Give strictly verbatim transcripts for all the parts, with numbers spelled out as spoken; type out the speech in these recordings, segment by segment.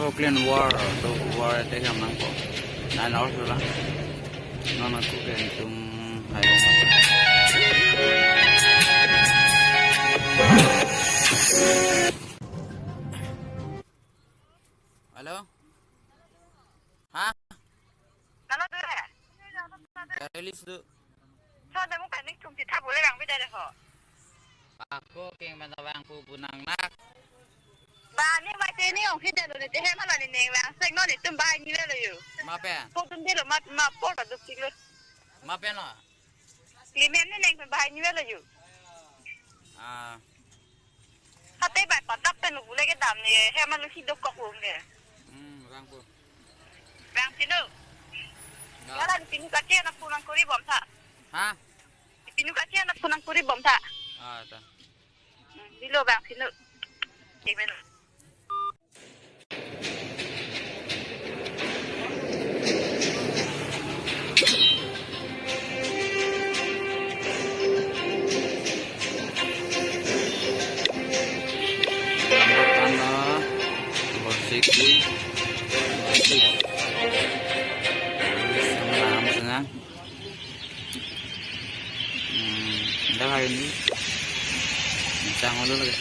Brooklyn War, to War attack nangpo. Nine hours lang. Non ako kaya itum hai. Hello? Ha? Nalo tu eh. Release tu. So, demu pending tum titha boleh bang beda deh ho. Ako keng mana bang pu bunang nak. Ba ni mai te ni ong hidden lo ni te hem ani neng bang sek no ni tum bai ni velo yo. Ma pen? Po tum de lo ma ma po ta duk tik lo. Ma pen lo? Limen ni neng pen bai ni velo yo. Ah. Hate bai patap pen lo bule ke dam ni hem alu si dokok lo ni. Hmm, bang pu. Bang sinu. Ya. Yalan pinu kache na punang kuri bom tha. Ha? Pinu kache na punang kuri bom tha. Ah, ta. Hmm, bilo bang sinu. Amen. Number one, uh, number six, number six. Terus yang lam senang. Hmm, dah hari ini. Bincang dulu lagi.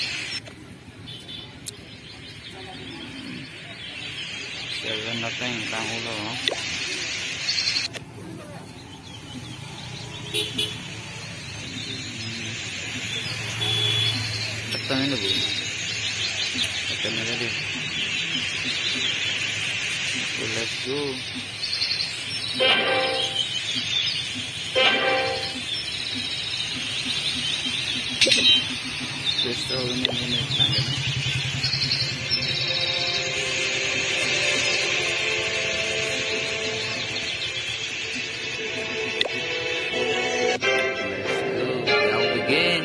Seven datang, tang ulo. Datang ini, Bu. Datang ini, deh. So, let's go. Just a minute lang yan. Let's go. Now begin.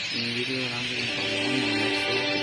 Neli video lang ke nangpalong nang.